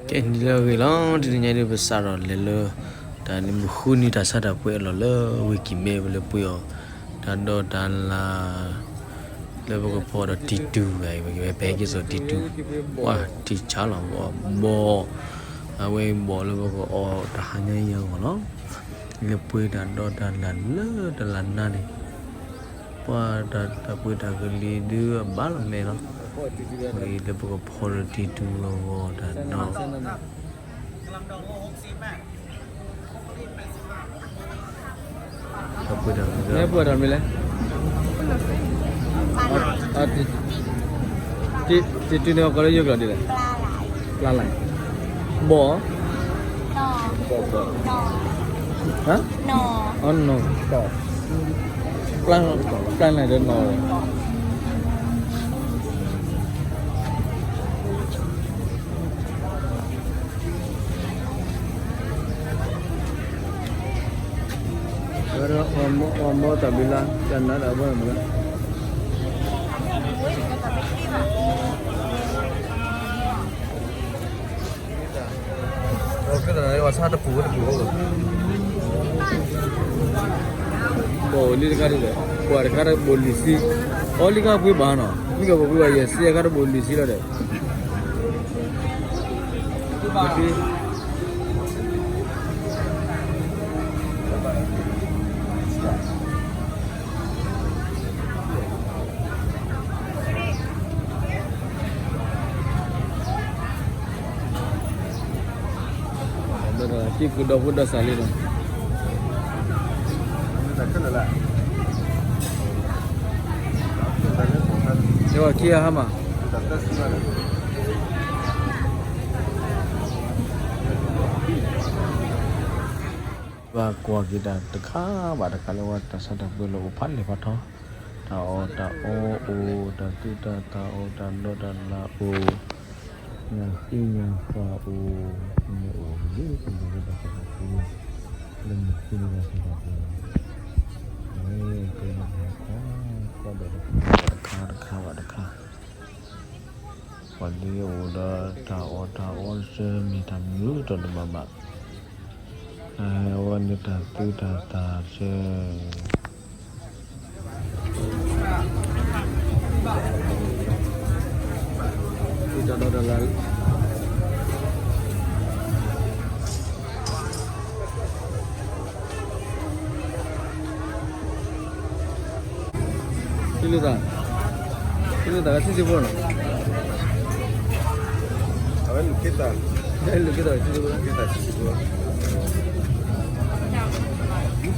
ကဲ နံၤလၢအဂ့ၤလီၤ. တနံၤညါဒ်ပစးထီၣ်လဲၤလၢ တၢ်နံၣ်မုၢ်ဃုနံၤတၢ်ဆါတၢ်ပှ့ၤအလီၢ်လၢ ဝ့ၢ်ကံၢ်မဲ ပလဲၤပှ့ၤအီၤ တၢ်ဒိးတၢ်လၣ် လၢပကဖီၣ်ဒီးတံၤတူၢ် ပဟဲက့ၤစိာ်တံၤတူၢ် ပှၤတံၤဆါလီၤ ဘီၣ် အဝဲဘီၣ်လၢပကအီၣ်တၢ်ဟါညါအံၤအဂီၢ်လီၤ. လဲၤပှ့ၤတၢ်ဒိးတၢ်လၣ်လၢတၢ်လၣ်နါန့ၣ် ပှၤတၢ်ပှ့ၤတၢ်ကလံၤဒုးအဘၣ်လီၤမဲာ်လီၤ. အံၤလၢပကဖီၣ်ဒီးတံၤတူၢ်အဂီၢ်တၢ်ဒိး တၢ်ပှ့ၤတၢ်ကလံၤ မ့ၢ်ပှ့ၤတၢ်မနုၤလဲၣ်. တံၤတူၢ်န့ၣ် ပကိးလၢယိၤကျိာ်ဒ်လဲၣ်. ပျၢ်လၢ်. ဘီၣ် ဘီၣ်ဘီၣ် ဟါ နီၢ် ပျၢ်လၢ်ဒီးနီၢ် ဝဲဒၣ် ပှၤမီတၢ်ဘျုးလၢ် တၢ်နါတၢ်ဘီတၢ်မုၢ်လၢ် ပှၤဆါတပူၤဝဲတပူၤ ဘီၣ်လံတခါဒ်လဲၣ် ပှၤတခါတဘိၣ်လွံၢ်ဆံ အီလံခါပှ့ၤဘၣ်နီၤ မ့ၢ်ကပှ့ၤဘၣ်ယဲၢ်ဆံအခါတဘိၣ်လွံၢ်ဆံလီၤဒီး ဒီးက့ၤကဒီးဖိဒီးစးလံနီၤ က့ၤဟါမး ဘၣ်ကွၢ်က့ၤတၢ်တခါဘၣ်တခါလၢဝဲတၢ်ဆါတၢ်ပှ့ၤလၢအိၣ်ဖးလဲၢ်ဖးထီ တၢ်အီၣ်တၢ်အီအိၣ် တၢ်သူၣ်တၢ်သးအိၣ် တၢ်ဒိးတၢ်လၣ်အိၣ် ညၣ်ဃ့ညၣ်ဃီအိၣ် မ့ၢ်အိၣ်လၢပလိၤဝဲဒၣ်တၢ်ဆါတၢ်ပှ့ၤ လၢမုၢ်ဃ့န့ၣ်တၢ်ဆါတၢ်ပှ့ၤ အဝဲကဲထီၣ်တၢ်ခီကီၢ်ဒီးတခါဘၣ်တခါ ပှၤလၢအိၣ်ဒီးတၢ်အီၣ်တၢ်အီ တၢ်မ့ၢ်တၢ်မနုၤတၢ်တဘၣ်ဘၣ် အဝဲန့ၣ်တၢ်သူၣ်တၢ်သးစဲ တၢ်ဒီးတၢ်လၢ ထံလုၢ်သး, ထံလုၢ်သးကထံၣ်စ့ဖိနီၤ, အဝဲလူၤခ့သး, လူၤခ့သးကထံၣ်စ့ဖိ, ခ့သးထံၣ်စ့ဖိ, ဒ်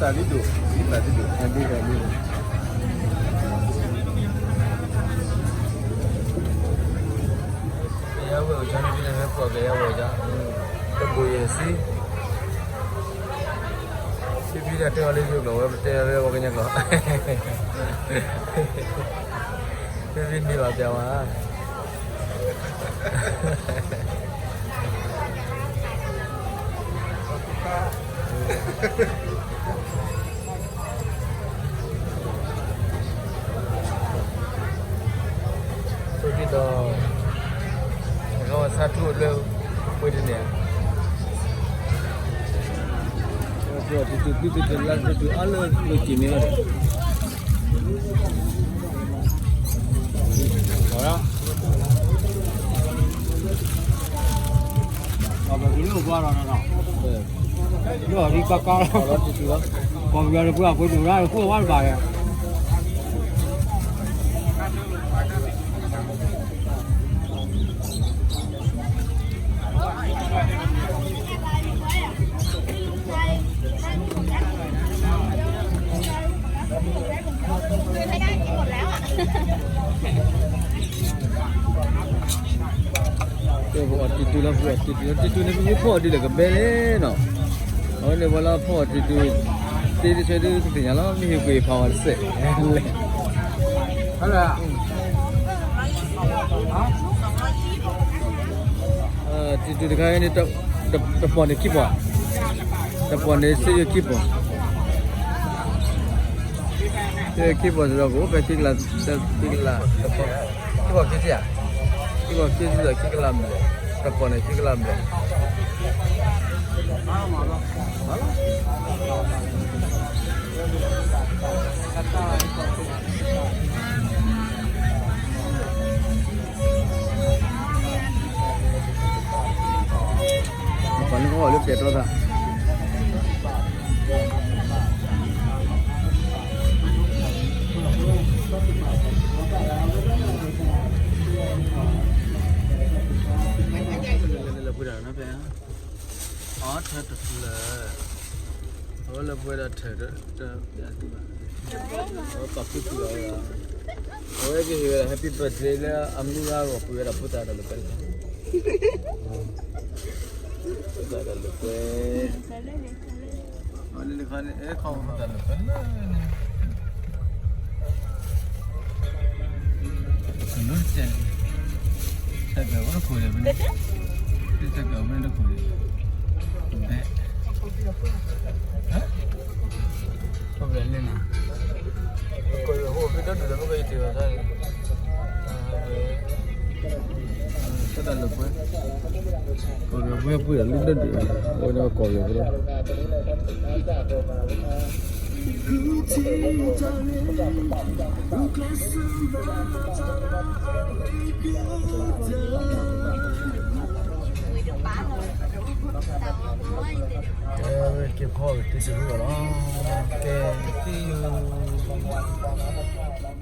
သးဒ်ဒိၣ်, ဒ်သးဒ်ဒိၣ်, ဒ်သးဒ်ဒိၣ်. ကယဲၢ်ဝဲၢ်ကၠီန့ၣ် ဖဲလဲၣ်ဖဲပှၤကယဲၢ်ဝဲၢ်ကၠီ, တဘိယဲၢ်ဆံ ဖံဖံဒီးတဲအီၤလၢယိၤကျိာ်ဝဲ ပတဲအီၤလၢပှၤကညီကျိာ်, ဖံဖံန့ၢ်ဘၣ်ပျးဝဲ, ဆိက့ဒီး တခါဝဲဆါထူလၢပှ့ၤတန့ၣ်, ပှၤတံၤတူၢ်သုတံၤတူၢ်လၢ်သုတံၢ်အါလၢပှ့ၤက့ၤန့ၣ်လီၤ, ပှၤကလုာ်ကွၢ်လီၤနီၤ, လီၤဒ်ကီကီလီၤ, ပှၤကလုာ်ပှၤပှ့ၤတူၢ်ရၣ်တခိၣ်ဝဲတဘၣ်လဲၣ်. ပအီၣ်တံၤတူၢ်လီၤ, ပအီၣ်တံၤတူၢ်လီၤ, ပအီၣ်တံၤတူၢ်လီၤ, တံၤတူၢ်န့ၣ် ပမ့ၢ်ဖီၣ်အီၤဒ်လဲၣ်ကဘဲလဲၣ်နီၤ, အဝဲန့ၣ်ပှၤလၢဖီၣ်အီၣ်တံၤတူၢ် သ့တဆၢဒုးသ့ၣ်ညါလီၤ, မ့ၢ်ဟ့ၣ်ကွံာ်ဖးဝဲတစဲးလဲၣ်. တံၤတူၢ်တခါအံၤန့ၣ် တပီၢ်န့ၣ်ခံပီၢ်, တပီၢ်န့ၣ်စ့ယိၤခံပီၢ်, စ့ယိၤခံပီၢ်စ့ၢ်ကီး ကအိၣ်ဖဲခံကလး, ခံကလး, ခံပီၢ်ခံဆံဧါ, ခံပီၢ်ခံဆံဒီးခံကလးမ့ၢ်လဲၣ်. တပီၤန့ၣ် ခံကလးဘျဲၣ်. ပှၤလၢကဟီၣ်လၢပျဲၢ်တီသး လၢပှဲၤဒၣ်နီၤဖဲ အီထၢတဖျၢၣ် အဝဲလၢပှဲၤဒၣ်ထၢၣ်တ အဝဲပာ်ဖုတူၢ်အီၤဝဲဒၣ် အဝဲကဟ့ၣ်ဝဲဒၣ် happy birthday လၢအမုၢ်ဂၤအဂီၢ် ပှ့ၤဝဲဒၣ်ဖိသၣ်တၢ်လၢပှဲၤတခါ ဖိသၣ်တၢ်လၢပှဲၤ အဝဲန့ၣ်တခါန့ၣ် အဲၣ်ခီဖိသၣ်တၢ်လၢပှဲၤလၢန့ၣ် ကလူတစဲး တၢ်ကဝဲတခိၣ်န့ၣ် တၢ်ကဝဲတခိၣ်န့ၣ် ဘဲ ပဘျဲၣ်လၢန့ၣ် ပကိးယိၤဖိဖဲတၢ်ဒုးလၢပဂဲၤတ့ၢ်ဘၣ်သးန့ၣ် တၢ်လၢပှဲၤ ကီၢ်ပယီၤဖိပှ့ၤတၢ်လၢတၢ်ဒုး အဝဲန့ၣ်ကီၢ်ပယီၤဖိလီၤ ကဲ က့ၤဖီဝဲတံၤတရူၢ်လီၤ ကဲ သံယိၤ